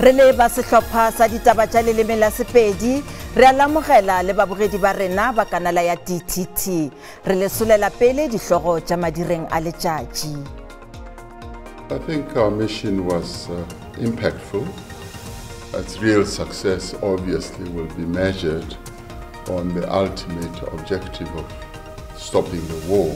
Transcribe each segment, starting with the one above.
Re le ba sehlopha sa ditaba tša leleme la Sepedi, re a lamogela le babogedi ba rena ba kanala ya DTT. Re le solela pele dihlogo tša madireng a letšatši. I think our mission was uh, impactful. Its real success obviously will be measured on the ultimate objective of stopping the war.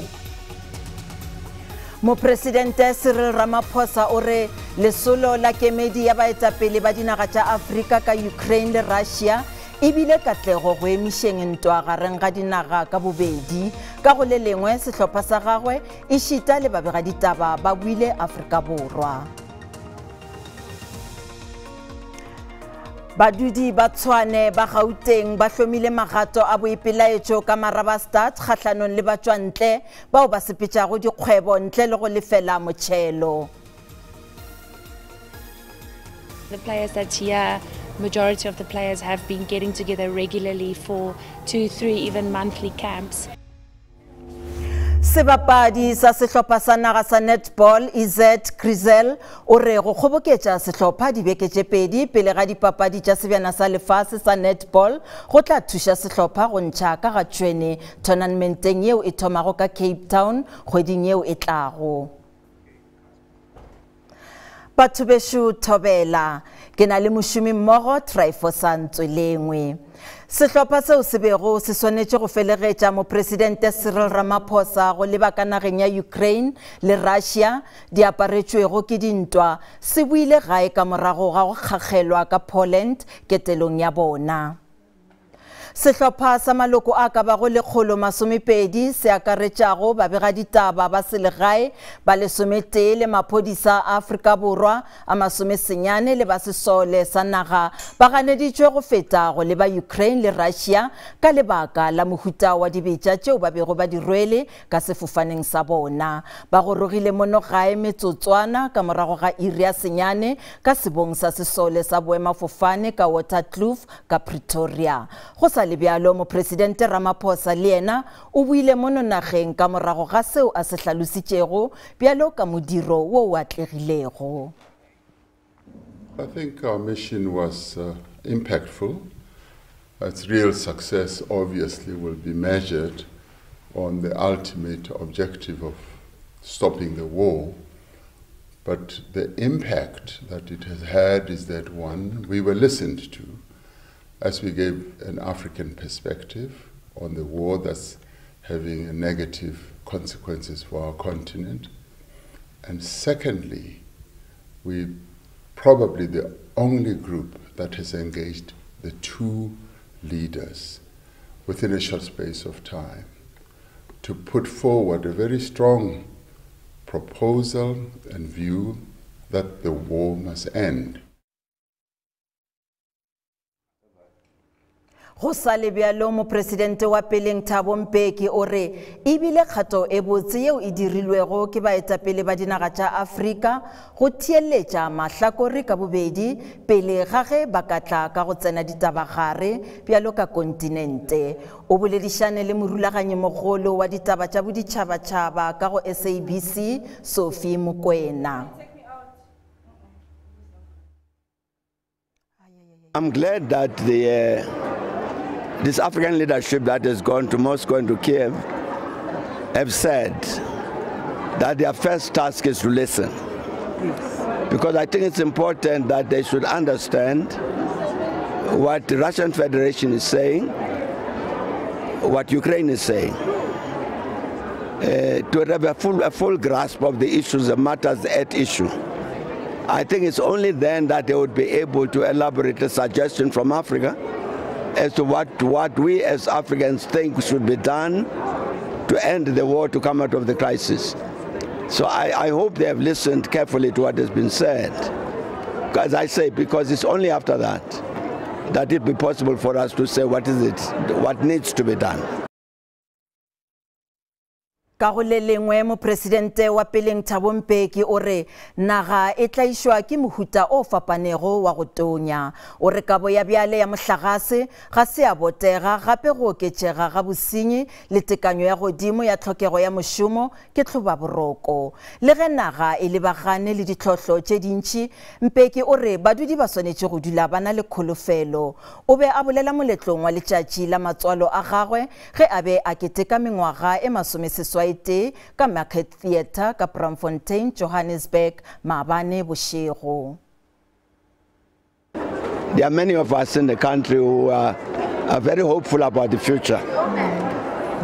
Mopresidente Cyril Ramaphosa o re lesolo la kemedi ya baetapele ba dinaga tša Afrika ka Ukraine le Russia e bile katlego go emišeng ntwa gareng ga dinaga ka bobedi. Ka go le lengwe, sehlopha sa gagwe ešita le babegaditaba ba buile Afrika Borwa. Badudi ba Tshwane ba Gauteng ba hlomile magato a boipelaetšo ka Marabastad kgahlanong le batšwantle bao ba sepetšago dikgwebo ntle le go lefela motšhelo. The players that here, majority of the players have been getting together regularly for 2, 3, even monthly camps. Sebapadi sa sehlopha sa naga sa netball Izet Krizel o re go kgoboketša sehlopha dibeke tše pedi pele ga dipapadi tša sebjana sa lefase sa netball go tla thuša sehlopha go ntšha ka ga tšhwene tournamenteng yeo e thomago ka Cape Town kgweding yeo e tlago. Batho bešo thobela, ke na le mošomi mmogo Tryphosa Ntswelengwe. Sehlopha seo se bego se swanetše go felegetša Mopresidente Cyril Ramaphosa go leba ka nageng ya Ukraine le Russia di aparetšwego ke dintwa se boile gae ka morago ga go kgakgelwa ka Poland ketelong ya bona. Sehlopha sa maloko a ka bago 120 se akaretšago babegaditaba ba selegae ba lesometee le maphodisa a Afrika Borwa a masomesenyane le ba sesole sa naga ba ganeditšwe go feta go leba Ukraine le Russia ka lebaka la mohuta wa dibetša tšeo ba bego ba di rwele ka sefofaneng sa bona. Ba gorogile mono gae metsotswana ka morago ga iri ya senyane ka sebong sa sesole sa boemafofane ka Waterkloof ka Pretoria. Go sa le bjalo, Mopresidente Ramaphosa le yena o boile mono nageng ka morago ga seo a se hlalositšego bjalo ka modiro wo o atlegilego. I think our mission was uh, impactful. Its real success obviously will be measured on the ultimate objective of stopping the war. But the impact that it has had is that one, we were listened to as we gave an African perspective on the war that's having negative consequences for our continent. And secondly, we probably the only group that has engaged the two leaders within a short space of time to put forward a very strong proposal and view that the war must end. Go sa le bjalo, Mopresidente wa peleng Thabo Mbeki o re e bile kgato e botse yeo e dirilwego ke baetapele ba dinaga tša Afrika go theeletša mahlakore ka bobedi pele ga ge ba ka tla ka go tsena ditaba gare bjalo ka kontinente. O boledišane le morulaganyimogolo wa ditaba tša boditšhabatšhaba ka go SABC, Sophie Mokoena. I'm glad that the uh, this African leadership that has gone to Moscow and to Kiev have said that their first task is to listen. Because I think it's important that they should understand what the Russian Federation is saying, what Ukraine is saying. Uh, to have a full, a full grasp of the issues, the matters at issue. I think it's only then that they would be able to elaborate a suggestion from Africa as to what, what we as Africans think should be done to end the war, to come out of the crisis. So I, I hope they have listened carefully to what has been said. As I say, because it's only after that that it be possible for us to say what is it, what needs to be done. Ka go le lengwe, Mopresidente wa peleng Thabo Mbeki o re naga e tlaišwa ke mohuta o fapanego wa go tonya. O re kabo ya bjale ya mohlagase ga se ya botega, gape go oketšega ga bosenyi le tekanyo ya godimo ya tlhokego ya mošomo ke tlhobaboroko. Le ge naga e lebagane le ditlhohlo tše dintši, Mbeki o re badudi ba swanetše go dula ba na le kholofelo. O be a bolela moletlong wa letšatši la matswalo a gagwe ge a be a keteka mengwaga e 81 ka Market Theatre ka Braamfontein, Johannesburg, maabane bošego. There are many of us in the country who are very hopeful about the future.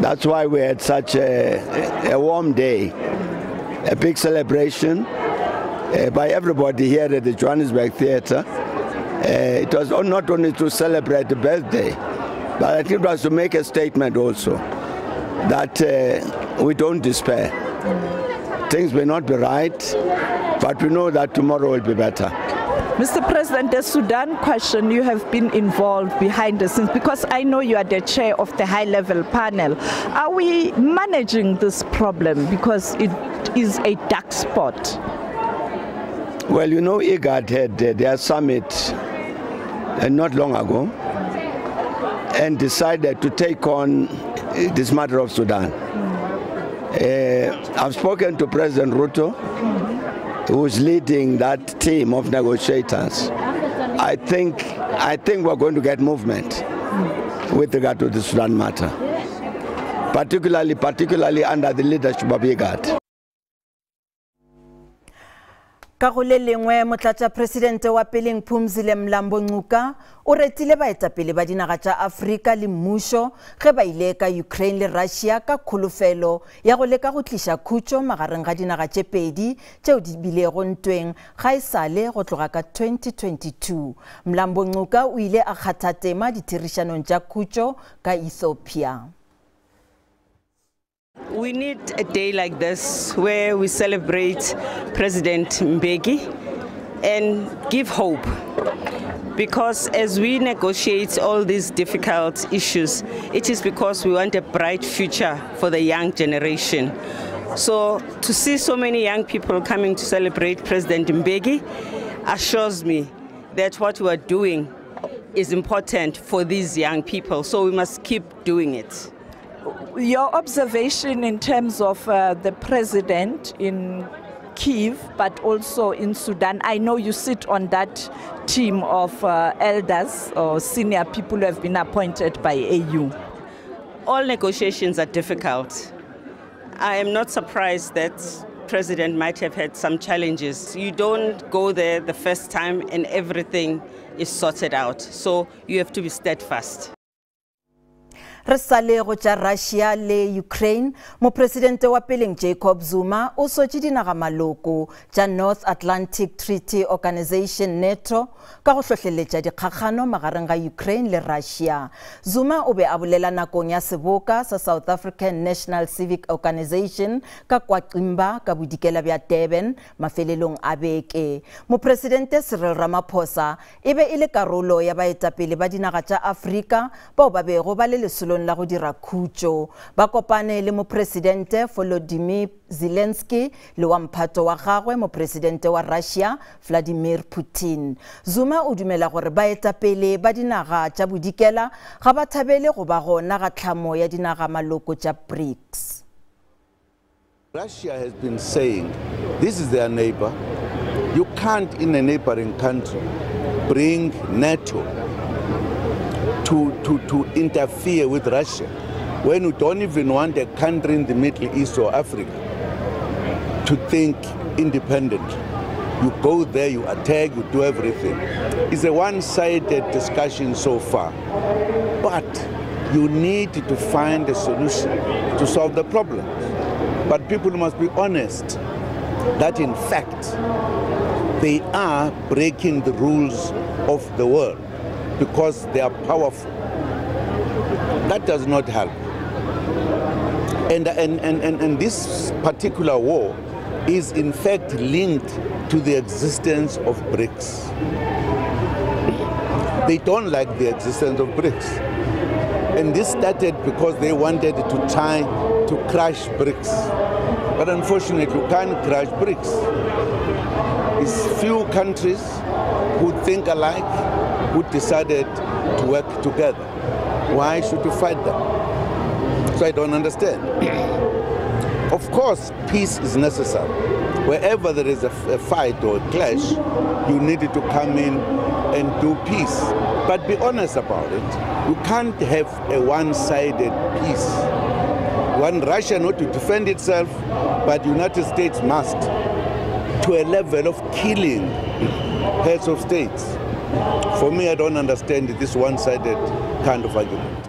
That's why we had such a warm day, a big celebration by everybody here at the Johannesburg Theatre. It was not only to celebrate the birthday, but I think it was to make a statement also that we don't despair. Things may not be right, but we know that tomorrow will be better. Mr. President, the Sudan question, you have been involved behind the scenes because I know you are the chair of the high-level panel. Are we managing this problem because it is a dark spot? Well, you know, IGAD had their summit not long ago and decided to take on this matter of Sudan. I've spoken to President Ruto, who's leading that team of negotiators. I think we're going to get movement with regard to the Sudan matter, particularly under the leadership of IGAD. Ka go le lengwe, motlatšapresidente wa peleng Phumzile Mlambo-Ngcuka o retile baetapele ba dinaga tša Afrika le mmušo ge ba ile ka Ukraine le Russia ka kholofelo ya go leka go tliša khutšo magareng ga dinaga tše pedi tšeo di bilego ntweng ga e sale go tloga ka 2022. Mlambo-Ngcuka o ile a kgatha tema ditherišanong tša khutšo ka Ethiopia. We need a day like this where we celebrate President Mbeki and give hope. Because as we negotiate all these difficult issues, it is because we want a bright future for the young generation. So to see so many young people coming to celebrate President Mbeki assures me that what we are doing is important for these young people. So we must keep doing it. Your observation in terms of the president in Kyiv, but also in Sudan, I know you sit on that team of elders or senior people who have been appointed by AU. All negotiations are difficult. I am not surprised that President might have had some challenges. You don't go there the first time and everything is sorted out. So you have to be steadfast. Re sa le go tša Russia le Ukraine, mopresidente wa peleng Jacob Zuma o sotše dinaga maloko tša North Atlantic Treaty Organization NATO ka go hlohleletša dikgakgano magareng ga Ukraine le Russia. Zuma o be a bolela nakong ya seboka sa South African National Civic Organization ka KwaXimba ka bodikela bja Durban mafelelong a beke. Mopresidente Cyril Ramaphosa e be e le karolo ya baetapele ba dinaga tša Afrika bao ba bego ba le lesolong la go dira khutšo. Ba kopane le mopresidente Volodymyr Zelensky le wa mphato wa gagwe mopresidente wa Russia Vladimir Putin. Zuma o dumela gore baetapele ba dinaga tša bodikela ga ba thabele go ba gona ga tlhamo ya dinaga maloko tša BRICS. Russia has been saying this is their neighbor. You can't in a neighboring country bring NATO to interfere with Russia when you don't even want a country in the Middle East or Africa to think independently. You go there, you attack, you do everything. It's a one-sided discussion so far, but you need to find a solution to solve the problem. But people must be honest that in fact they are breaking the rules of the world because they are powerful. That does not help. And this particular war is in fact linked to the existence of BRICS. They don't like the existence of BRICS. And this started because they wanted to try to crush BRICS. But unfortunately, you can't crush BRICS. It's few countries who think alike, who decided to work together. Why should you fight them? So I don't understand. Of course, peace is necessary. Wherever there is a fight or a clash, you need to come in and do peace. But be honest about it. You can't have a one-sided peace. You want Russia not to defend itself, but the United States must, to a level of killing heads of states. For me, I don't understand this one-sided kind of argument.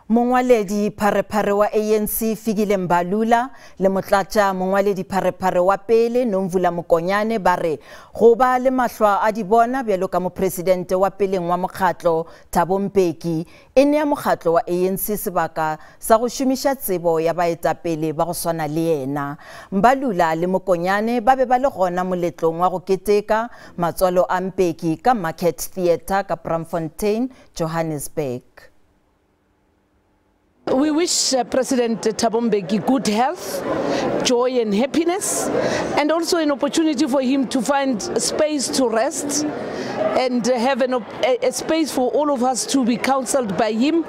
Mongwaledi pharephare wa ANC Fikile Mbalula le motlatša mongwaledi pharephare wa pele Nomvula Mokonyane ba re go ba le mahlwa a di bona bjalo ka mopresidente wa peleng wa mokgatlo Thabo Mbeki e nea mokgatlo wa ANC sebaka sa go šomiša tsebo ya baetapele ba go swana le yena. Mbalula le Mokonyane ba be ba le gona moletlong wa go keteka matswalo a Mbeki ka Market Theatre ka Braamfontein, Johannesburg. We wish President Thabo Mbeki good health, joy and happiness, and also an opportunity for him to find space to rest and have a space for all of us to be counseled by him,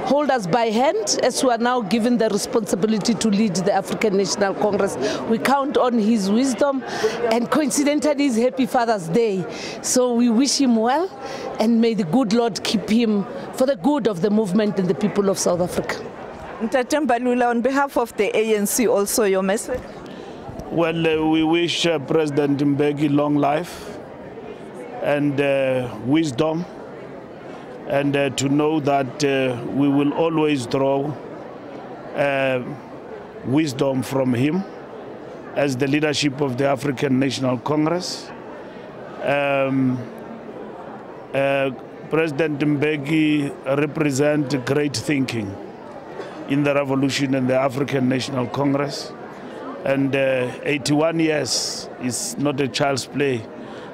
hold us by hand as we are now given the responsibility to lead the African National Congress. We count on his wisdom, and coincidentally it's Happy Father's Day. So we wish him well, and may the good Lord keep him for the good of the movement and the people of South Africa. Ntate Mbalula, on behalf of the ANC, also your message? Well, we wish President Mbeki long life and wisdom, and to know that we will always draw wisdom from him as the leadership of the African National Congress. President Mbeki represents great thinking in the revolution and the African National Congress. And 81 years is not a child's play.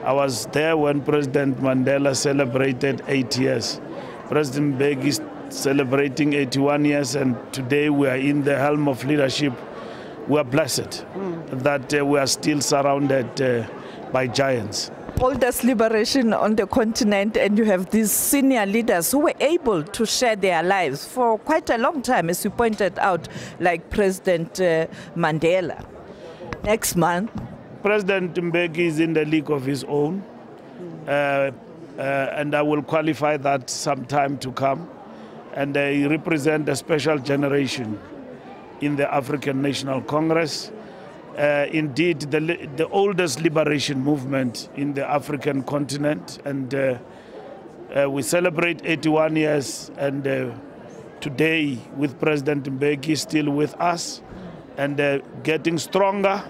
I was there when President Mandela celebrated 8 years. President Mbeki is celebrating 81 years, and today we are in the helm of leadership. We are blessed that we are still surrounded by giants. Oldest liberation on the continent, and you have these senior leaders who were able to share their lives for quite a long time, as you pointed out, like President Mandela. Next month, President Mbeki is in the league of his own, and I will qualify that some time to come. And he represents a special generation in the African National Congress. Indeed, the oldest liberation movement in the African continent. And we celebrate 81 years, and today with President Mbeki still with us and getting stronger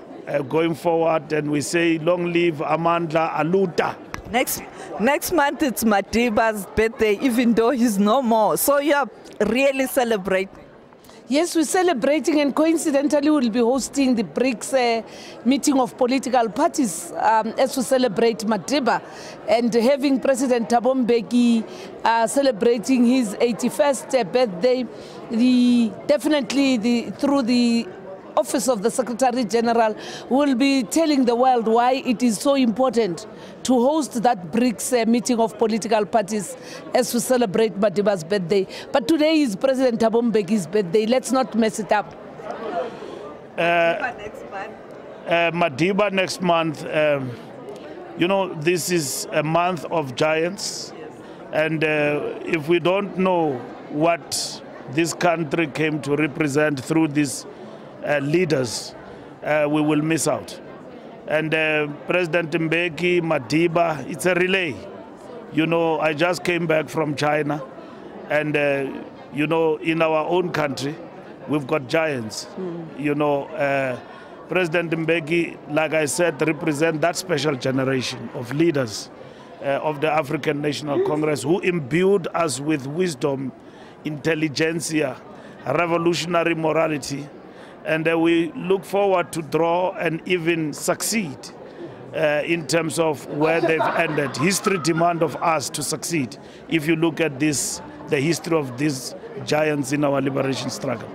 going forward. And we say, long live Amandla Aluta. Next month it's Madiba's birthday, even though he's no more. So you're really celebrating. Yes, we're celebrating, and coincidentally we'll be hosting the BRICS meeting of political parties as we celebrate Madiba, and having President Thabo Mbeki celebrating his 81st birthday. Definitely through the Office of the Secretary General will be telling the world why it is so important to host that BRICS meeting of political parties as we celebrate Madiba's birthday. But today is President Thabo Mbeki's birthday. Let's not mess it up. Madiba next month. Madiba next month. You know, this is a month of giants. Yes. And if we don't know what this country came to represent through these leaders, we will miss out. And President Mbeki, Madiba, it's a relay. You know, I just came back from China, and you know, in our own country, we've got giants. You know, President Mbeki, like I said, represents that special generation of leaders of the African National Congress who imbued us with wisdom, intelligentsia, revolutionary morality. And we look forward to draw and even succeed in terms of where they've ended. History demands of us to succeed. If you look at this, the history of these giants in our liberation struggle.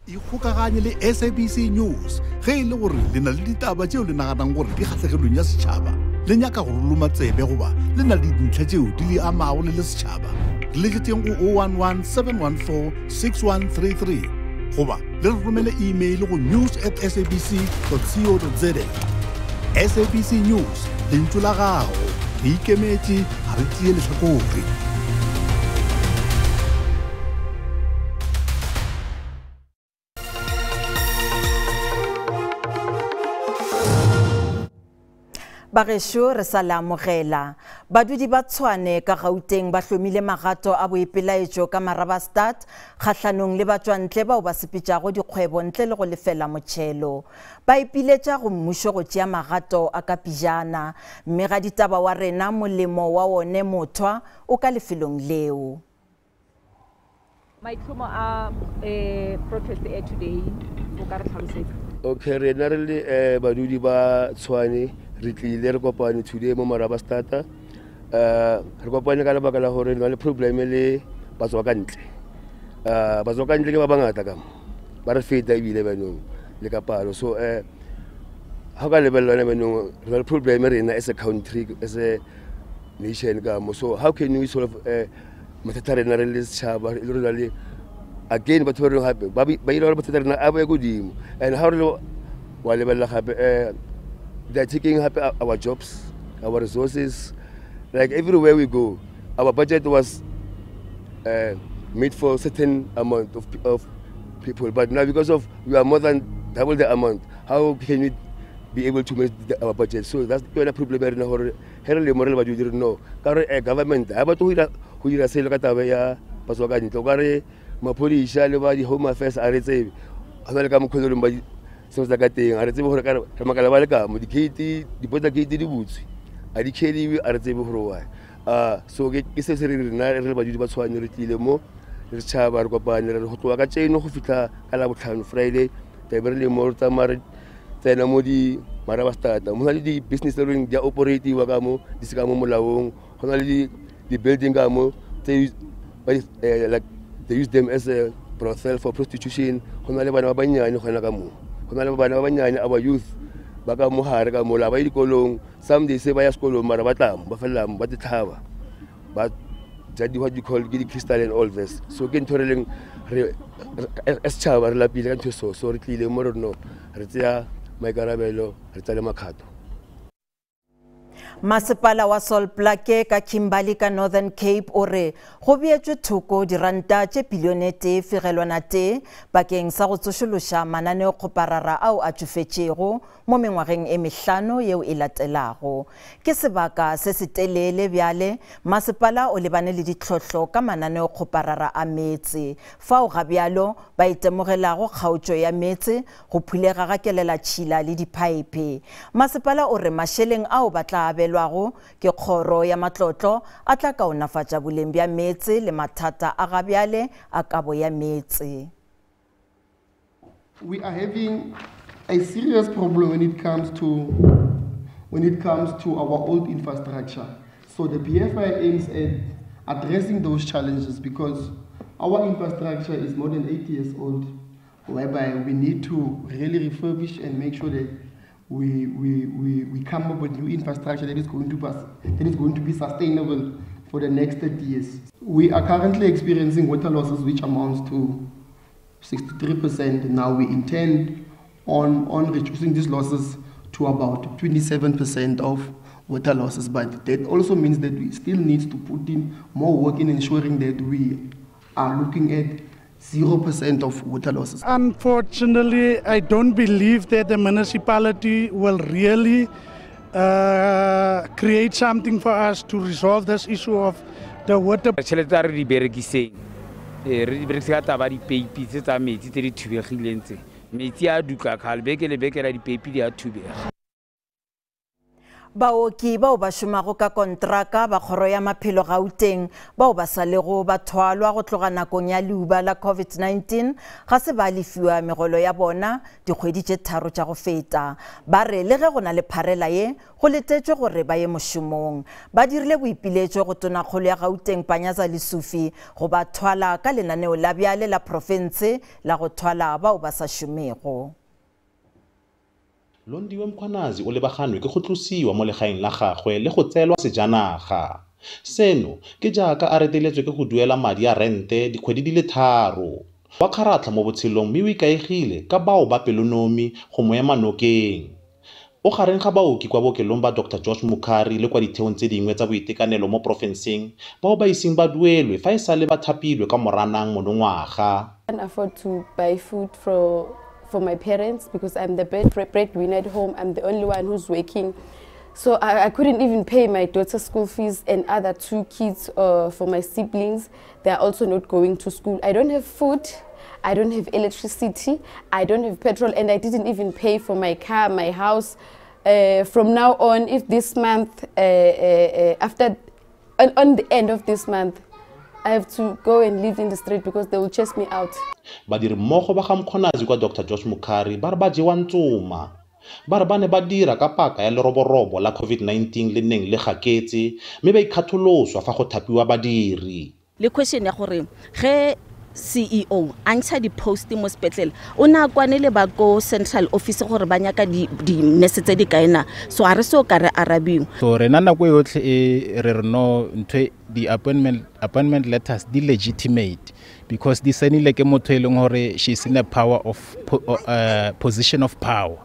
Ikgokaganye le SABC News ge e le gore le na le ditaba tšeo le naganang gore di kgahlegelong ya setšhaba, le nyaka go ruluma tsebe goba le na le dintlha tšeo di le amago le le setšhaba. Re letšetšeng go 011 714 6133 goba le re romele email go news at sabc co za. SABC News, lentšu la gago. Re ikemetše, ga re tšee lehlakore. Bagešo re sa le amogela. Badudi ba Tshwane ka Gauteng ba hlomile magato a boipelaetšo ka Marabastad kgahlanong le batšwantle bao ba sepetšago dikgwebo ntle le go lefela motšhelo. Ba ipiletša go mmušo go tšea magato a ka pejana. Mmegaditaba wa rena Molemo wa one Mothwa o ka lefelong leo. Maitlhomo a eh, protest e today o ka re tlhalosetsa? Okay, rena re le eh, badudi ba Tshwane re tlile re kopane today mo Marabastad. Eh, re kopane ka lebaka la gore re na le problem le batswa ka ntle. Eh, batswa ka ntle ke ba bangata ka mo. Ba re feta ebile banong le ka palo. So eh ha ka lebelela yone banong re na le problem rena as a country as a nation ka mo. So how can we solve eh mathata a rena re le setšhaba e le rena le again batho ba reng gape ba ira gore mathata a rena a boye godimo and ga re le wa lebelela gape um they are taking gape our jobs, our resources. Like everywhere we go, our budget was made for certain amount of people, but now because of we are more than double the amount, how can we be able to make our budget? So that's ke yona problem ya rena gore ge re le mo re le badudi re no ka gore eh, government ga batle go dira selo ka taba ya batho ba ka ntle. O ka re maphodisa le ba di-home affairs a re tsebe go na le ka mokgwa e leng ba sebetsa ka teng, a re tsebe gore ka re makala ba le ka mo di-gate, di-border gate di butswe a di kgediwe, a re tsebe gore why. So ke se se re rena re le badudi ba Tshwane re tlile mo re setšhaba re kopane re go tloga ka tseno go fitlha ka la botlhano Friday tlabe re le mo re tsamaya re tsena mo di Marabastad mo na le di-business tse leng di a operatiwa ka mo di se ka mo molaong, go na le di-building ka mo tse like they use them as a brothel for prostitution. Go na le bana ba bannyane gona ka mo, go na le bana ba bannyane, our youth ba ka mo gare ka mola ba ye dikolong, some they say ba ya sekolong mara ba tla mo ba felela mo ba tetlhaba ba ja di what you call ke di-crystal and all this. So ke ntho re leng re setšhaba re lapile ka ntho so, so re tlile mo re no re tseya maikarabelo re tsaya le makgato. Masepala wa Sol Plaatje ka Kimberley ka Northern Cape o re go beetšwe thoko diranta tše pilione tee fegelwana tee bakeng sa go tsošološa mananeokgoparara ao a tšofetšego mo mengwageng e mehlano yeo e latelago. Ke sebaka se se telele bjale masepala o lebane le ditlhohlo ka mananeokgoparara a meetse fao ga bjalo ba itemogelago kgaotšo ya meetse, go phulega ga kelelatšhila le diphaephe. Masepala o re mašeleng ao ba tla abelwago ke kgoro ya matlotlo a tla kaonafatša boleng bja meetse le mathata a ga bjale a kabo ya meetse. We are having a serious problem when it comes to our old infrastructure. So the PFI aims at addressing those challenges because our infrastructure is more than 80 years old, whereby we need to really refurbish and make sure that we come up with new infrastructure that is going to pass, that is going to be sustainable for the next 30 years. We are currently experiencing water losses which amounts to 63%. Now we intend on reducing these losses to about 27% of water losses, but that also means that we still need to put in more work in ensuring that we are looking at 0% of water losses. Unfortunately, I don't believe that the municipality will really create something for us to resolve this issue of the water. Tšhelete a re di berekiseng, re di berekise ka taba dipeipi tse tsa metsi tse di thubegileng tse. Metsi a dutla kgale, beke le beke la dipeipi di a thubega. Baoki bao ba šomago ka kontraka ba Kgoro ya Maphelo Gauteng bao ba sa lego ba thwalwa go tloga nakong ya leuba la COVID-19 ga se ba lefiwa megolo ya bona dikgwedi tše tharo tša go feta. Ba re le ge go na le pharela ye, go letetšwe gore ba ye mošomong. Ba dirile boipiletšo go Tonakgolo ya Gauteng Panyaza Lesufi go ba thwala ka lenaneo la bjale la profense la go thwala bao ba sa šomego. Londiwe Mkhwanazi o lebaganwe ke go tlosiwa mo legaeng la gagwe le go tseelwa sejanaga. Seno ke jaaka a reteletswe ke go duela madi a rente dikgwedi di le tharo. Wa kgaratlha mo botshelong mme o ikaegile ka bao ba pelonomi go mo ema nokeng. O gareng ga baoki kwa bookelong ba Doctor George Mukhari le kwa ditheong tse dingwe tsa boitekanelo mo porofenseng bao ba iseng ba duelwe fa e sale ba thapilwe ka Moranang monongwaga. I can't afford to buy food for my parents because I'm the breadwinner at home. I'm the only one who's working. So I couldn't even pay my daughter's school fees and other two kids for my siblings. They are also not going to school. I don't have food. I don't have electricity. I don't have petrol, and I didn't even pay for my car, my house. From now on, if this month, after, on the end of this month, I have to go and live in the street because they will chase me out. Badiri mmogo ba ga Mkhwanazi kwa Doctor George Mukhari ba re ba jewa ntsoma. Ba re ba ne ba dira ka paka ya leroborobo la COVID-19 le neng le gaketse mme ba ikgatholoswa fa go thapiwa badiri. Le question ya gore ge CEO a ntsha di-post mo sepetlele, o ne a kwane le ba ko central office gore ba nyaka di-nurse tse di kae na, so a re se o ka re arabiwa. So rena nako e yotlhe e re re no ntho e, di-appointment, appointment letters di legitimate because di saenile ke motho e leng gore she is in a power of position of power.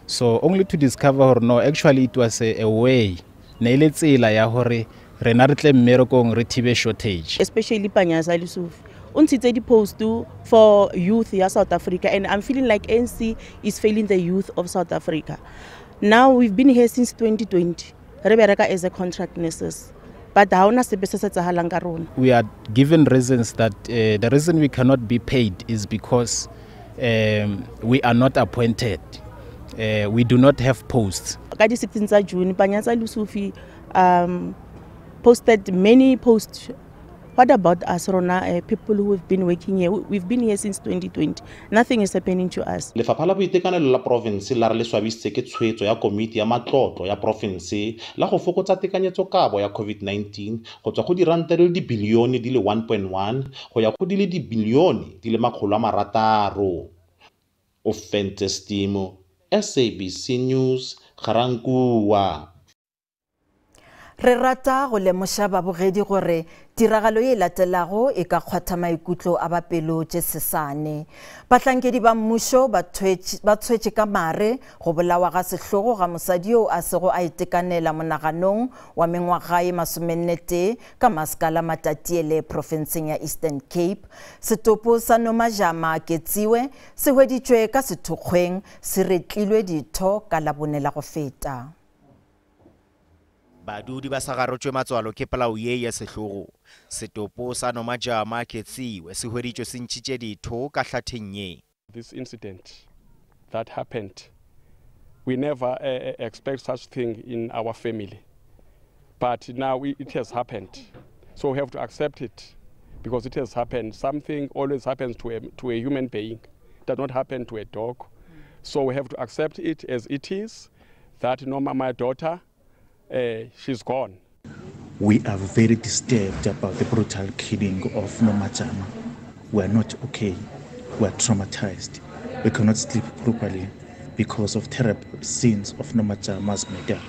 So only to discover gore no, actually it was a way, ne e le tsela ya gore rena re tle mmerekong re thibe shortage. Especially Panyaza Lesufi o ntshitse di-post for youth ya South Africa, and I'm feeling like ANC is failing the youth of South Africa. Now we've been here since 2020, re bereka as a contract nurses, but ha hona sepe se se etsahalang ka rona. We are given reasons that the reason we cannot be paid is because we are not appointed. We do not have posts. Ka di 16 tsa June, Panyaza Lesufi posted many posts. What about us, Rona, people who have been working here? We've been here since 2020. Nothing is happening to us. Lefapha la Boitekanelo la Province la re le swabisitse ke tshwetso ya komiti ya matlotlo ya province la go fokotsa tekanyetsokabo ya COVID-19 go tswa go diranta di le dibilione di le 1.1 go ya go di le dibilione di le makgolo a marataro. Ofentse Stimo, SABC News, Ga-Rankuwa. Re rata go lemoša babogedi gore tiragalo ye latelago e ka kgwatha maikutlo a ba pelo tše sesane. Bahlankedi ba mmušo ba tshwetše ka mare go bolawa ga sehlogo ga mosadi yo a sego a itekanela monaganong wa mengwaga ye masomennetee ka Masekela Matatiele profenseng ya Eastern Cape. Setopo sa Nomajama Ketsiwe se hweditšwe ka sethokgweng se retlilwe ditho ka Labone la go feta. Badudi ba sa garotšwe matswalo ke polao ye ya sehlogo. Setopo sa Nomajama Ketsiwe se hweditšwe se ntšhitše ditho ka hlatheng ye. This incident that happened, we never expect such thing in our family. But now it has happened. So we have to accept it because it has happened. Something always happens to a human being. It does not happen to a dog. So we have to accept it as it is, that Noma, my daughter, she's gone. We are very disturbed about the brutal killing of Nomajama. We are not okay. We are traumatized. We cannot sleep properly because of terrible scenes of Nomajama's murder,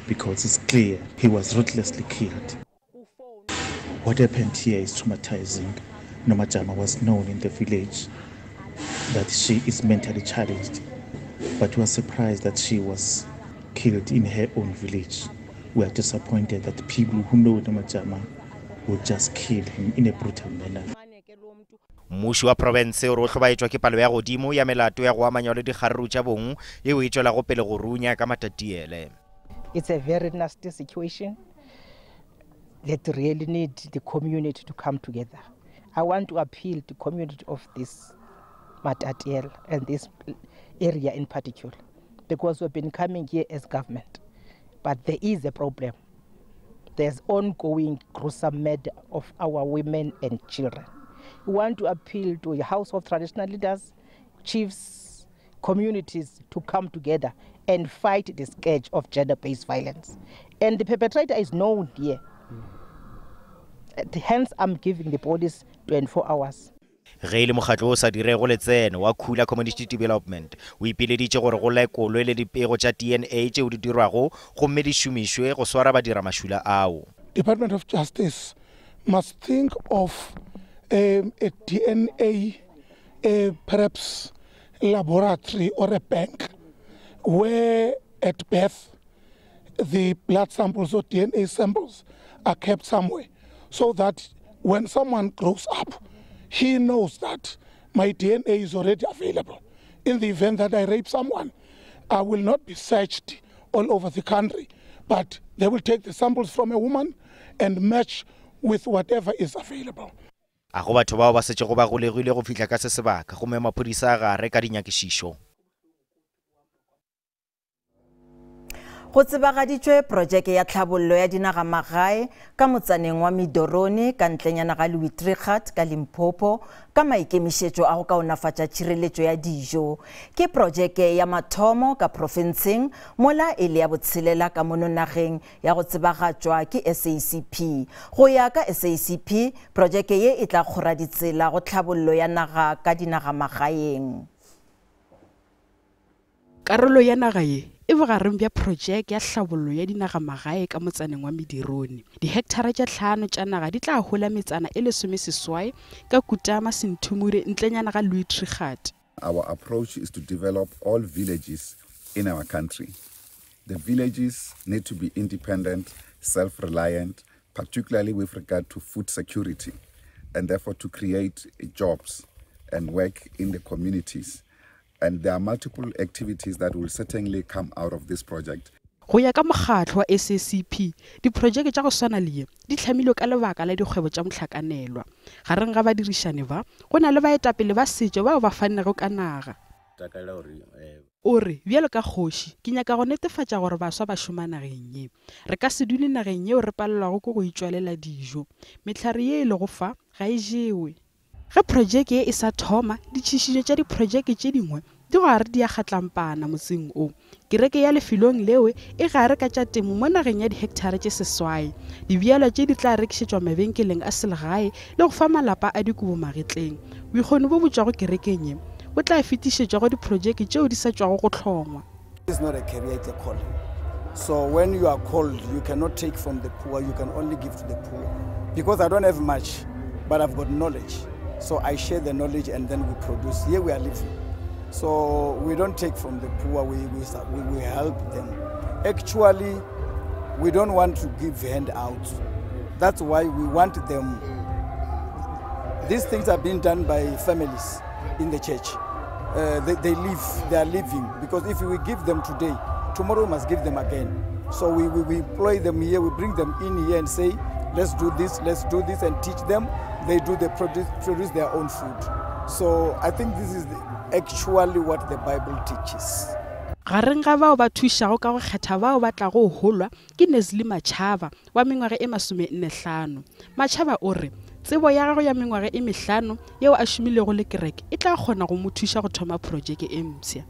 because it's clear he was ruthlessly killed. What happened here is traumatizing. Nomajama was known in the village that she is mentally challenged, but we are surprised that she was killed in her own village. We are disappointed that people who know Nomajama would just kill him in a brutal manner. Mmušo wa profense o re o hlobaetšwa ke palo ya godimo ya melato ya go amanywa le dikgaruru tša bong yeo e tšwelago pele go runya ka Matatiele. It's a very nasty situation that really need the community to come together. I want to appeal to the community of this Matatiele and this area in particular, because we've been coming here as government. But there is a problem. There's ongoing gruesome murder of our women and children. We want to appeal to the House of Traditional Leaders, chiefs, communities to come together and fight the scourge of gender-based violence. And the perpetrator is known here. Hence, I'm giving the police 24 hours. Ge e le mokgatlo o sa dirego letseno wa Khula Community Development o ipileditše gore go lekolwe le dipego tša DNA tšeo di dirwago gomme di šomišwe go swara badiramašula ao. Department of Justice must think of a DNA perhaps laboratory or a bank where at birth the blood samples or DNA samples are kept somewhere, so that when someone grows up, he knows that my DNA is already available. In the event that I rape someone, I will not be searched all over the country, but they will take the samples from a woman and match with whatever is available. A go batho bao ba setšego ba golegile go fihla ka se sebaka, gomme maphodisa a gare ka dinyakišišo. Go tsebagaditšwe projeke ya tlhabollo ya dinagamagae ka motsaneng wa Midorone ka ntlenyana ga Louis Trichardt ka Limpopo ka maikemišetšo a go kaonafatša tšhireletšo ya dijo. Ke projeke ya mathomo ka profenseng mola e le ya botshelela ka mono nageng ya go tsebagatšwa ke SACP. Go ya ka SACP, projeke ye e tla kgora ditsela go tlhabollo ya naga ka dinagamagaeng. Karolo ya naga ye e bogareng bja projeke ya tlhabollo ya dinagamagae ka motsaneng wa Medirone. Dihektare tše 5 tša naga di tla hola metsana e 18 ka Kutama Senthumure ntlenyana ga Louis Trichardt. Our approach is to develop all villages in our country. The villages need to be independent, self-reliant, particularly with regard to food security, and therefore to create jobs and work in the communities. And there are multiple activities that will certainly come out of this project. Go ya ka mokgatlo wa SACP, diprojeke tša go swana le ye di hlamilwe ka lebaka la dikgwebo tša mohlakanelwa. Gareng ga badirišani ba, go na le baetapele ba setšo bao ba fanego ka naga. O re, bjalo ka kgoši, ke nyaka go netefatša gore baswa ba šoma nageng ye. Re ka se dule nageng yeo re palelwago ke go itšwalela dijo. Mehlare ye e lego fa ga e jewe. Ge projeke ye e sa thoma, ditšhišinyo tša diprojeke tše dingwe di gare di a kgatlampana motseng o. Kereke ya lefelong leo e gare ka tša temo mo nageng ya dihektare tše 8. Dibjalwa tše di tla rekišetšwa mabenkeleng a selegae le go fa malapa a dikobo magetleng. Bokgoni bo bo tšwago kerekeng ye bo tla fetišetšwa go diprojeke tšeo di sa tšwago go hlongwa. It's not a career, it's a calling. So when you are called, you cannot take from the poor, you can only give to the poor. Because I don't have much, but I've got knowledge. So I share the knowledge and then we produce. Here we are living. So we don't take from the poor, we help them. Actually, we don't want to give handouts. That's why we want them. These things are being done by families in the church. They live, they are living. Because if we give them today, tomorrow we must give them again. So we employ them here, we bring them in here and say, let's do this, let's do this, and teach them. They produce their own food. So I think this is actually what the Bible teaches. Gareng ga bao ba thušago ka go kgetha bao ba tlago holwa ke Nesli Machaba wa mengwaga e 45. Machaba o re tsebo ya gagwe ya mengwaga e 5 yeo a šomilego le kereke e tla kgona go mo thuša go thoma projeke e mpsha.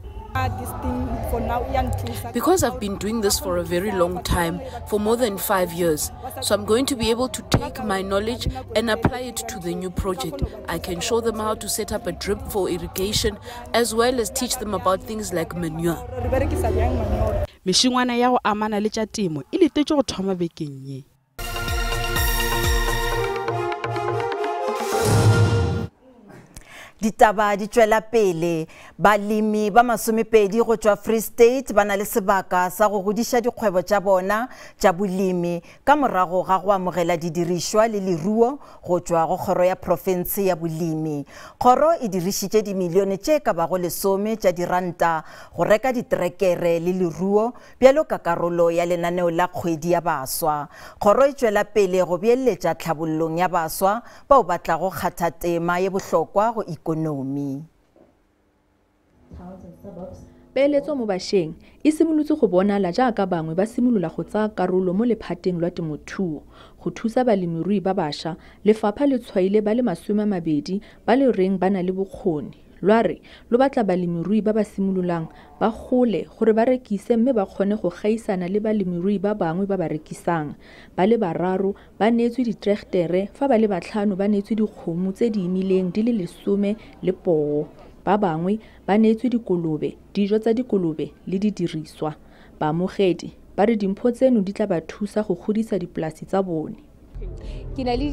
Because I've been doing this for a very long time, for more than 5 years, so I'm going to be able to take my knowledge and apply it to the new project. I can show them how to set up a drip for irrigation, as well as teach them about things like manure. Mešongwana ya go amana le tša temo e letetšwe go thoma bekeng ye. Ditaba di tšwela pele. Balemi ba 20 go tšwa Free State ba na le sebaka sa go godiša dikgwebo tša bona tša bolemi ka morago ga go amogela didirišwa le leruo go tšwa go kgoro ya profense ya bolemi. Kgoro e dirišitše dimilione tše ka bago 10 tša diranta go reka ditrekere le leruo bjalo ka karolo ya lenaneo la kgwedi ya baswa. Kgoro e tšwela pele go beeletša tlhabollong ya baswa bao ba tlago kgatha tema ye bohlokwa go ikonomi. Peeletso mo bašweng e simolotse go bonala jaaka bangwe ba simolola go tsaya karolo mo lephateng lwa temothuo. Go thusa balemirui ba bašwa, lefapha le tshwaile ba le 20 ba le reng ba na le bokgoni. Lwa re lo batla balemirui ba ba simololang ba gole gore ba rekise mme ba kgone go gaisana le balemirui ba bangwe ba ba rekisang. Ba le bararo ba neetswe ditregetere fa ba le batlhano ba neetswe dikgomo tse di imileng di le 10 le poo. Ba bangwe ba neetswe dikolobe, dijo tsa dikolobe le didiriswa. Baamogedi ba re dimpho tseno di tla ba thusa go godisa dipolasi tsa bone. Ke na le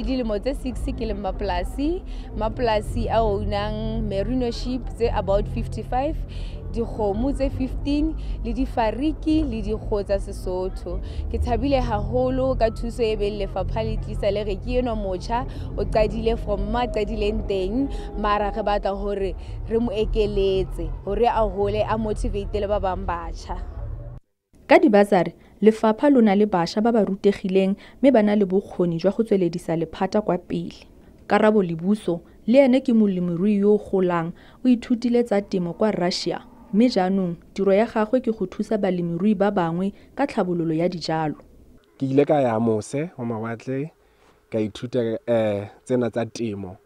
dilemo tse 6 ke le mmapolasi. Mapolasi a ownang merino sheep tse about 55, dikgomo tse 15 le difariki le dikgoho tsa Sesotho. Ke thabile haholo ka thuso e beng lefapha le tlisa le re ke enwa motjha o qadile from ma qadileng teng, mara re batla hore re mo ekeletse hore a hole a motivate le ba bang batjha. Ka dibasari, lefapha lo na le bašwa ba ba rutegileng mme ba na le bokgoni jwa go tsweledisa lephata kwa pele. Karabo Lebuso le ene ke molemirui yo o golang, o ithutile tsa temo kwa Russia mme jaanong tiro ya gagwe ke go thusa balemirui ba bangwe ka tlhabololo ya dijalo. Ke ile ka ya mose wa mawatle ka ithuta tsena tsa temo,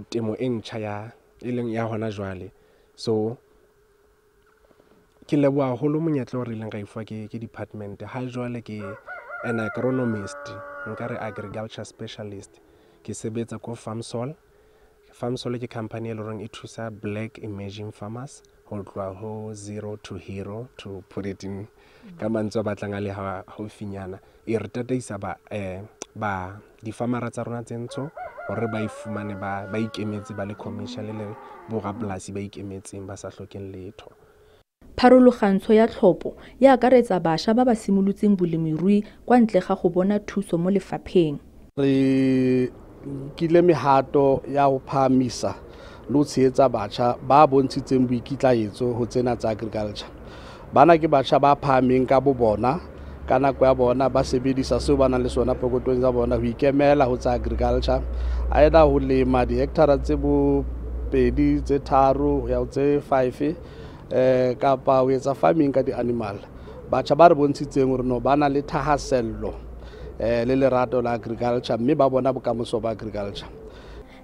temo e ntšha ya e leng ya hona jwale. So ke leboha haholo monyetla o re ileng ra ifuwa ke department. Ha jwale ke an agronomist, nka re agriculture specialist. Ke sebetsa ko Farmsol. Farmsol ke company e leng hore e thusa black emerging farmers ho tloha ho zero to hero, to put it in ka mantswe a batlang a le haufinyana. E re tataisa ba di-farmera tsa rona tse ntsho hore ba ifumane ba ikemetse, ba le commercial le borapolasi ba ikemetseng ba sa hlokeng letho. Pharologantsho ya tlhopho e akaretsa bašwa ba ba simolotseng bolemirui kwa ntle ga go bona thuso mo lefapheng. Re nkile mehato ya ho phahamisa le ho tshehetsa batjha ba bontshitseng boikitlaetso ho tsena tsa agriculture. Bana ke batjha ba phahameng ka bo bona, ka nako ya bona ba sebedisa seo ba nang le sona pokotong tsa bona ho ikemela ho tsa agriculture. A ena ho lema dihekthara tse bo 2, tse 3, ho ya ho tse 5, kapa ho etsa farming ka di-animal. Batjha ba re bontshitseng hore no ba na le thahasello le lerato la agriculture mme ba bona bokamoso ba agriculture.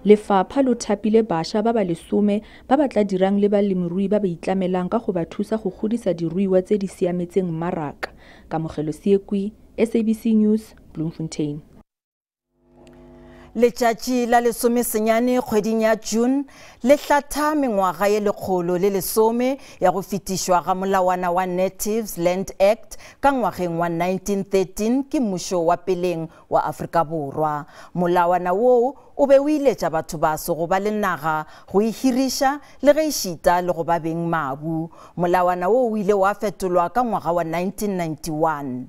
Lefapha lo thapile bašwa ba ba 10 ba ba tla dirang le balemirui ba ba itlamelang ka go ba thusa go godisa diruiwa tse di siametseng mmaraka. Kamogelo Seekwi, SABC News, Bloemfontein. Letšatši la 19 kgweding ya June le hlatha mengwaga ye 110 ya go fetišwa ga molawana wa Natives Land Act ka ngwageng wa 1913 ke mmušo wa peleng wa Afrika Borwa. Molawana woo o be o iletša batho baso go ba le naga, go e hiriša le ge ešita le go ba beng mabu. Molawana woo o ile wa fetolwa ka ngwaga wa 1991.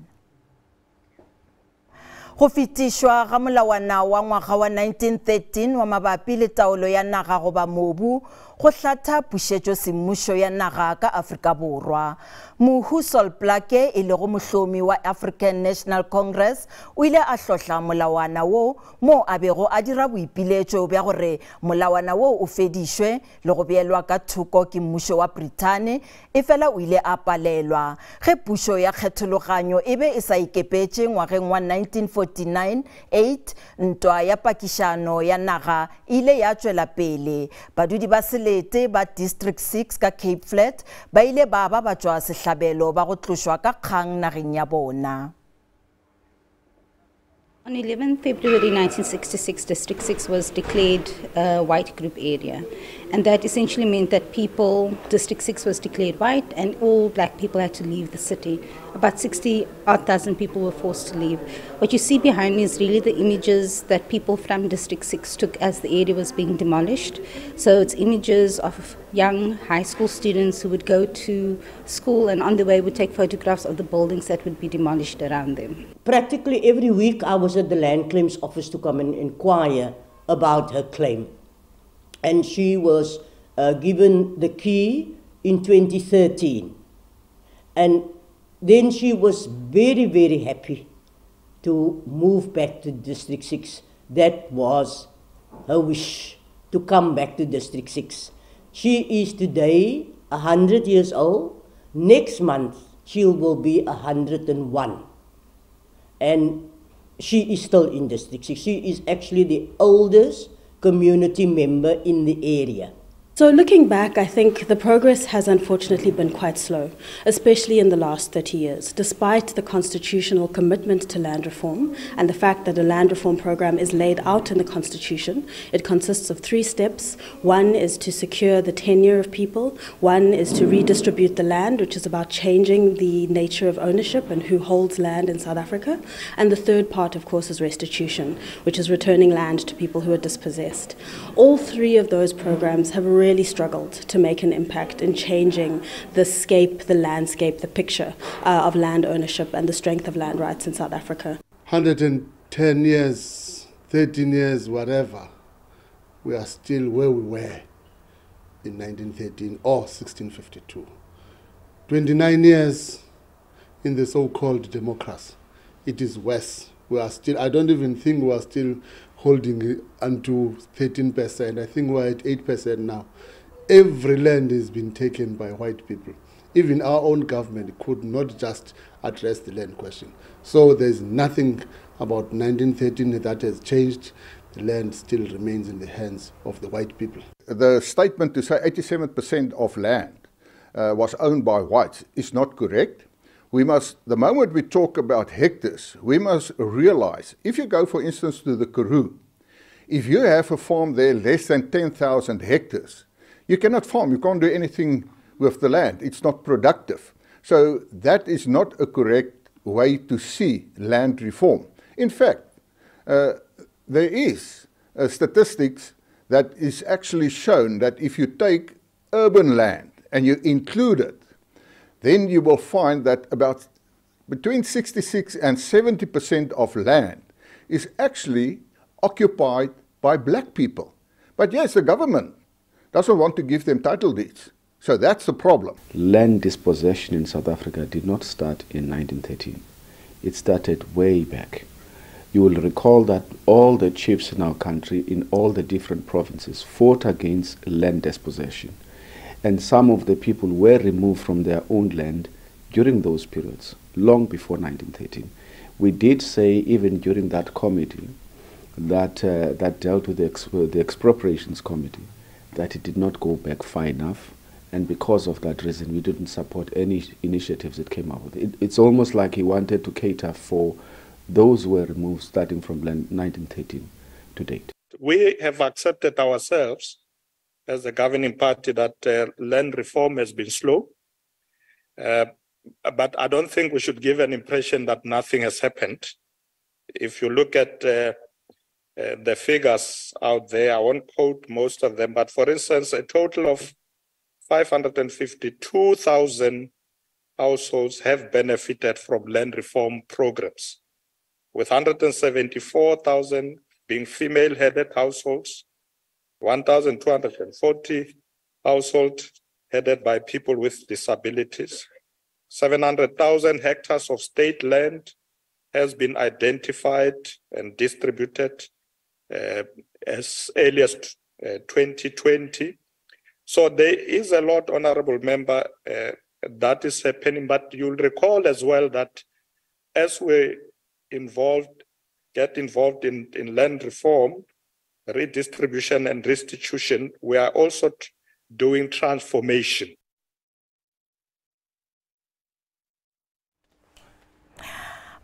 Go fetišwa ga molawana wa ngwaga wa 1913 wa mabapi le taolo ya naga goba mobu go hlatha pušetšo semmušo ya naga ka Afrika Borwa. Mohu Sol Plaatje e lego mohlomi wa African National Congress o ile a hlohla molawana wo mo a bego a dira boipiletšo bja gore molawana wo o fedišwe le go beelwa ka thoko ke mmušo wa Brithane, efela o ile a palelwa. Ge pušo ya kgethologanyo e be e sa ikepetše ngwageng wa 1949-8, ntwa ya pakišano ya naga e ile ya tšwela pele. Badudi ba selete ba District 6 ka Cape Flat ba ile ba ba batšwa sehlabelo ba go tlošwa ka kgang nageng ya bona. On 11 February 1966, District 6 was declared a white group area. And that essentially meant that District 6 was declared white and all black people had to leave the city. About sixty-odd thousand people were forced to leave. What you see behind me is really the images that people from District 6 took as the area was being demolished. So it's images of young high school students who would go to school and on the way would take photographs of the buildings that would be demolished around them. Practically every week I was at the land claims office to come and inquire about her claim. And she was given the key in 2013. And then she was very, very happy to move back to District 6. That was her wish, to come back to District 6. She is today 100 years old. Next month, she will be 101. And she is still in District 6. She is actually the oldest community member in the area. So looking back, I think the progress has unfortunately been quite slow, especially in the last 30 years, despite the constitutional commitment to land reform and the fact that a land reform program is laid out in the Constitution. It consists of 3 steps. One is to secure the tenure of people. One is to redistribute the land, which is about changing the nature of ownership and who holds land in South Africa. And the third part, of course, is restitution, which is returning land to people who are dispossessed. All 3 of those programs have really struggled to make an impact in changing the scape, the landscape, the picture of land ownership and the strength of land rights in South Africa. 110 years, 13 years, whatever, we are still where we were in 1913 or 1652. 29 years in the so-called democracy, it is worse. We are still, I don't even think we are still holding unto 13%. I think we're at 8% now. Every land has been taken by white people. Even our own government could not just address the land question. So there's nothing about 1913 that has changed. The land still remains in the hands of the white people. The statement to say 87% of land was owned by whites is not correct. We must, the moment we talk about hectares, we must realize, if you go, for instance, to the Karoo, if you have a farm there less than 10,000 hectares, you cannot farm, you can't do anything with the land, it's not productive. So that is not a correct way to see land reform. In fact, there is statistics that is actually shown that if you take urban land and you include it, then you will find that about between 66 and 70% of land is actually occupied by black people. But yes, the government doesn't want to give them title deeds. So that's the problem. Land dispossession in South Africa did not start in 1913. It started way back. You will recall that all the chiefs in our country, in all the different provinces, fought against land dispossession. And some of the people were removed from their own land during those periods, long before 1913. We did say, even during that committee that, that dealt with the Expropriations Committee, that it did not go back far enough. And because of that reason, we didn't support any initiatives that came up with it. It's almost like he wanted to cater for those who were removed starting from 1913 to date. We have accepted ourselves as the governing party that land reform has been slow. But I don't think we should give an impression that nothing has happened. If you look at the figures out there, I won't quote most of them, but for instance, a total of 552,000 households have benefited from land reform programs, with 174,000 being female-headed households, 1,240 households headed by people with disabilities. 700,000 hectares of state land has been identified and distributed as early as 2020. So there is a lot, Honorable Member, that is happening. But you'll recall as well that as we get involved in land reform, redistribution and restitution, we are also doing transformation.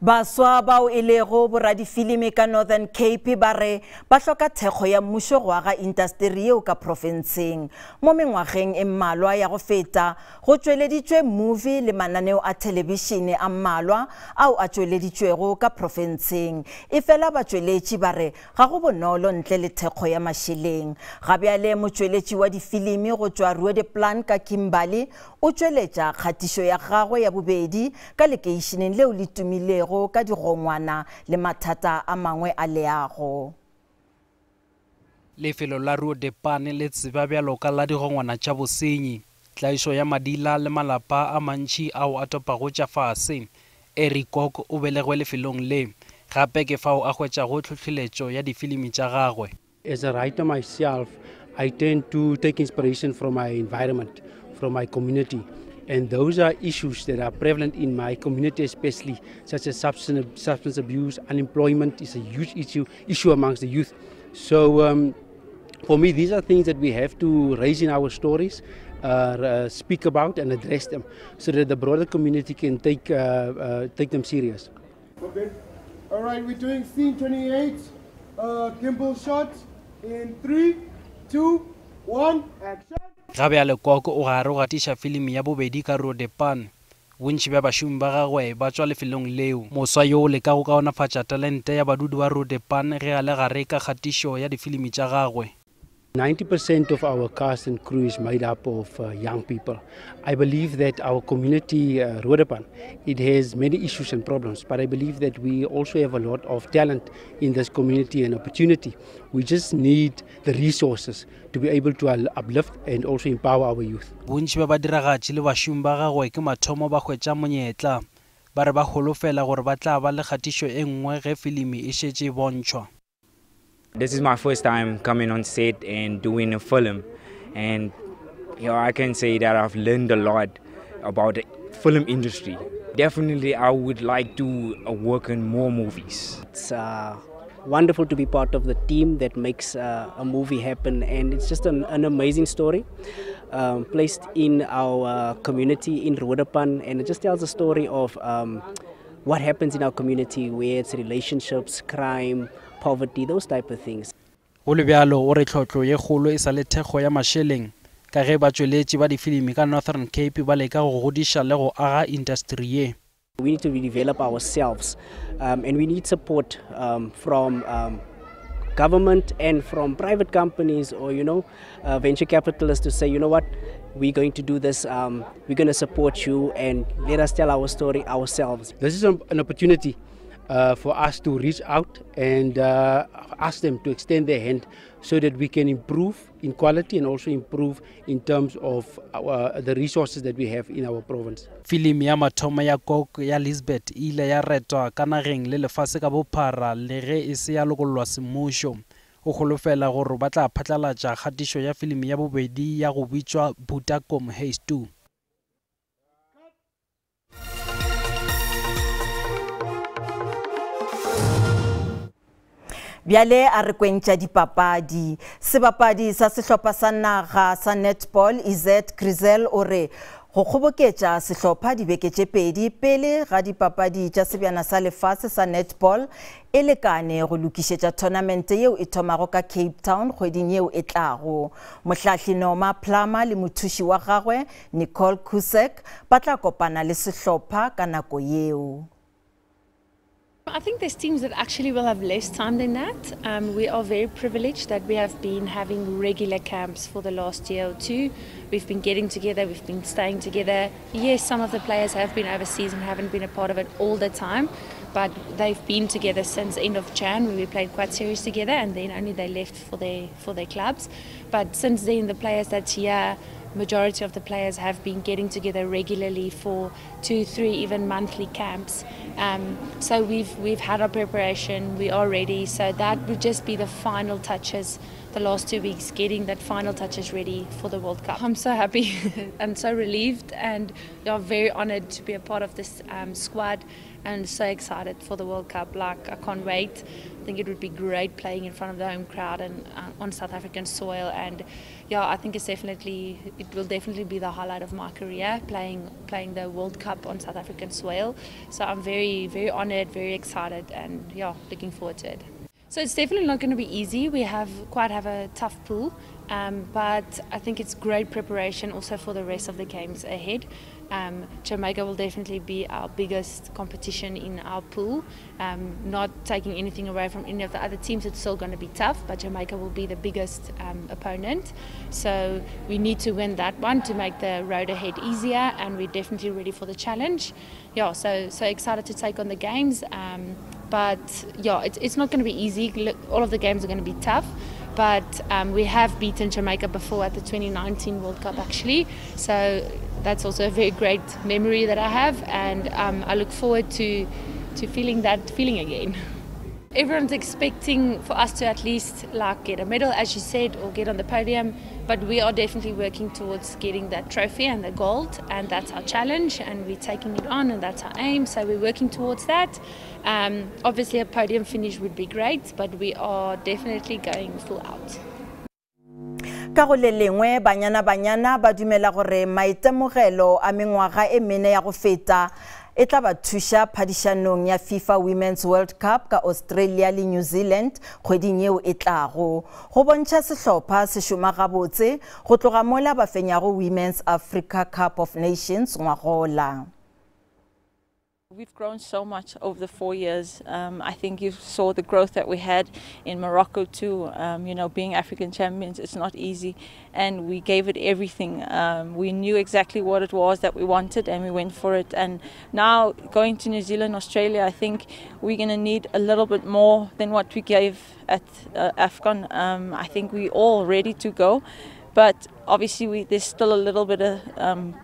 Baswa bao e lego boradifilimi ka Northern Cape ba re ba hloka thekgo ya mmušo go aga intasteri yeo ka profenseng. Mo mengwageng e mmalwa ya go feta go tšweleditšwe movie le mananeo a thelebišene a mmalwa ao a tšweleditšwego ka profenseng. E fela batšweletši ba re ga go bonolo ntle le thekgo ya mašeleng. Ga bjale motšweletši wa difilimi go tšwa Roodepan ka Kimberley o tšweletša kgatišo ya gagwe ya bobedi ka lekeišeneng leo le tumilego ka digongwana le mathata a mangwe a leago. Lefelo la Roodepan le tseba bjalo ka la digongwana tša bosenyi, tlaišo ya madila le malapa a mantši ao a topago tša fase. Eric Kok o belegwe lefelong le, gape ke fao a hwetšago tlhohleletšo ya difilimi tša gagwe. As a writer myself, I tend to take inspiration from my environment, from my community. And those are issues that are prevalent in my community, especially such as substance abuse, unemployment is a huge issue amongst the youth. So for me, these are things that we have to raise in our stories, speak about and address them, so that the broader community can take them serious. Okay. All right, we're doing scene 28, gimbal shot in 3, 2, 1, action. Ga bjale Kok o gare o gatiša filimi ya bobedi ka Roodepan. Bontši bja bašomi ba gagwe ba tšwa lefelong leo. Moswa yo o leka go kaonafatša talente ya badudi ba Roodepan ge a le gare ka kgatišo ya difilimi tša gagwe. 90% of our cast and crew is made up of young people. I believe that our community, Roodepan, it has many issues and problems, but I believe that we also have a lot of talent in this community and opportunity. We just need the resources to be able to uplift and also empower our youth. Bontši bja badiragatši le bašomi ba gagwe ke mathomo ba hwetša monyetla. Ba re ba holofela gore ba tla ba le kgatišo e nngwe ge filimi e šetše e bontšhwa. This is my first time coming on set and doing a film, and I can say that I've learned a lot about the film industry. Definitely I would like to work in more movies. It's wonderful to be part of the team that makes a movie happen, and it's just an amazing story placed in our community in Roodepan, and it just tells a story of what happens in our community, where it's relationships, crime, poverty, those type of things. Go le bjalo o re tlhotlo ye kgolo e sa le thekgo ya mašeleng ka ge batšweletši ba difilimi ka Northern Cape ba leka go godiša le go aga industry ye. We need to develop ourselves, and we need support from government and from private companies or venture capitalists to say, you know what, we're going to do this, we're going to support you, and let us tell our story ourselves. This is an opportunity for us to reach out and ask them to extend their hand so that we can improve in quality and also improve in terms of the resources that we have in our province. Filimi ya mathomo ya Kok ya Lisbeth e ile ya retwa ka nageng le lefase ka bophara le ge e se ya lokollwa semmušo. O holofela gore ba tla phatlalatša kgatišo ya filimi ya bobedi ya go bitšwa Butakom Huis Toe. Bjale a re kwentša dipapadi. Sebapadi sa sehlopha sa naga sa netball Izette Griesel o re go kgoboketša sehlopha dibeke tše pedi pele ga dipapadi tša sebjana sa lefase sa netball e lekane go lokišetša tournamente yeo e thomago ka Cape Town kgweding yeo e tlago. Mohlahli Norma Plummer le mothuši wa gagwe Nicole Cusack ba tla kopana le sehlopha ka nako yeo. I think there's teams that actually will have less time than that. We are very privileged that we have been having regular camps for the last year or two. We've been getting together, we've been staying together. Yes, some of the players have been overseas and haven't been a part of it all the time, but they've been together since end of Jan, when we played quite serious together, and then only they left for their clubs. But since then, the players that's here, majority of the players have been getting together regularly for 2, 3, even monthly camps. So we've had our preparation, we are ready. So that would just be the final touches, the last 2 weeks, getting that final touches ready for the World Cup. I'm so happy and so relieved, and we are very honored to be a part of this squad, and so excited for the World Cup. Like, I can't wait. I think it would be great playing in front of the home crowd and on South African soil. And yeah, I think it will definitely be the highlight of my career, playing the World Cup on South African soil. So I'm very, very honored, very excited, and yeah, looking forward to it. So it's definitely not going to be easy. We have quite a tough pool, but I think it's great preparation also for the rest of the games ahead. Jamaica will definitely be our biggest competition in our pool. Not taking anything away from any of the other teams, it's still going to be tough, but Jamaica will be the biggest opponent. So we need to win that one to make the road ahead easier, and we're definitely ready for the challenge. Yeah, so excited to take on the games. But yeah, it's not going to be easy. Look, all of the games are going to be tough. But we have beaten Jamaica before at the 2019 World Cup, actually. So that's also a very great memory that I have, and I look forward to feeling that feeling again. Everyone's expecting for us to at least like get a medal, as you said, or get on the podium. But we are definitely working towards getting that trophy and the gold, and that's our challenge, and we're taking it on, and that's our aim. So we're working towards that. Obviously, a podium finish would be great, but we are definitely going full out. Ka go le lengwe Banyana Banyana ba dumela gore maitemogelo a mengwaga e mene ya go feta e tla ba thuša phadišanong ya FIFA Women's World Cup ka Australia le New Zealand kgweding yeo e tlago. Go bontšha sehlopha se šoma gabotse go tloga mola ba fenyago Women's Africa Cup of Nations ngwagola. We've grown so much over the 4 years. I think you saw the growth that we had in Morocco too. Being African champions, it's not easy. And we gave it everything. We knew exactly what it was that we wanted and we went for it. And now going to New Zealand, Australia, I think we're going to need a little bit more than what we gave at AFCON. I think we're all ready to go. But obviously there's still a little bit of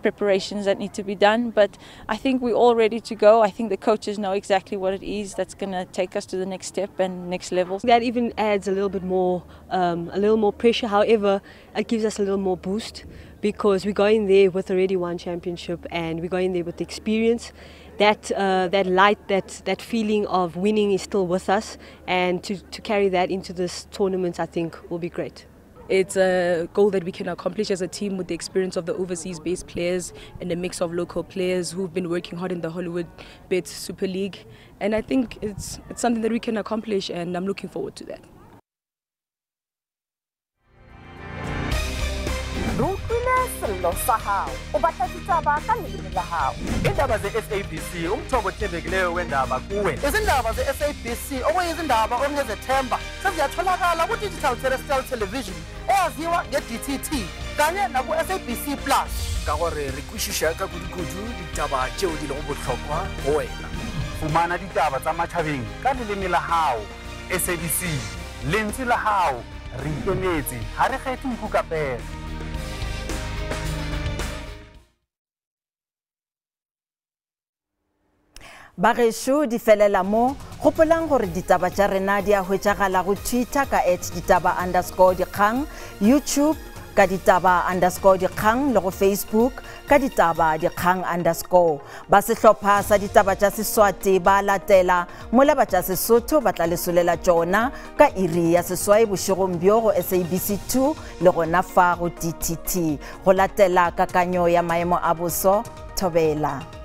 preparations that need to be done. But I think we're all ready to go. I think the coaches know exactly what it is that's going to take us to the next step and next level. That even adds a little bit more, a little more pressure. However, it gives us a little more boost because we go in there with already one championship and we go in there with the experience. That that feeling of winning is still with us, and to carry that into this tournament, I think, will be great. It's a goal that we can accomplish as a team with the experience of the overseas-based players and a mix of local players who've been working hard in the Hollywoodbets Super League. And I think it's something that we can accomplish, and I'm looking forward to that. Sello sa hao o batla ditaba ka leleme la hao. Indaba ze-SABC, umthombo othembekileyo wendaba kuwe. Izindaba ze-SABC okuyizindaba okungezethemba seziyatholakala ku-digital terrestrial television eyaziwa nge-DTT kanye naku-SABC Plus. Ka gore re kwešiša ka kudu-kudu ditaba tšeo di lego bohlokwa go wena. Fumana ditaba tsa matjhabeng ka leleme la hao. SABC, lentswe la hao, re ikemetse, ha re kgethe nku ka pere. Bagešo di felela mo, gopolang gore ditaba tša rena di a hwetšagala go Twitter ka at ditaba underscore dikgang, YouTube ka ditaba underscore dikgang le go Facebook ka ditaba dikgang underscore. Ba sehlopha sa ditaba tša Seswati ba latela mola ba tša Sesotho ba tla lesolela tšona ka iri ya 8 bošegong bjo go SABC 2 le gona fa go DTT. Go latela kakanyo ya maemo a boso, thobela.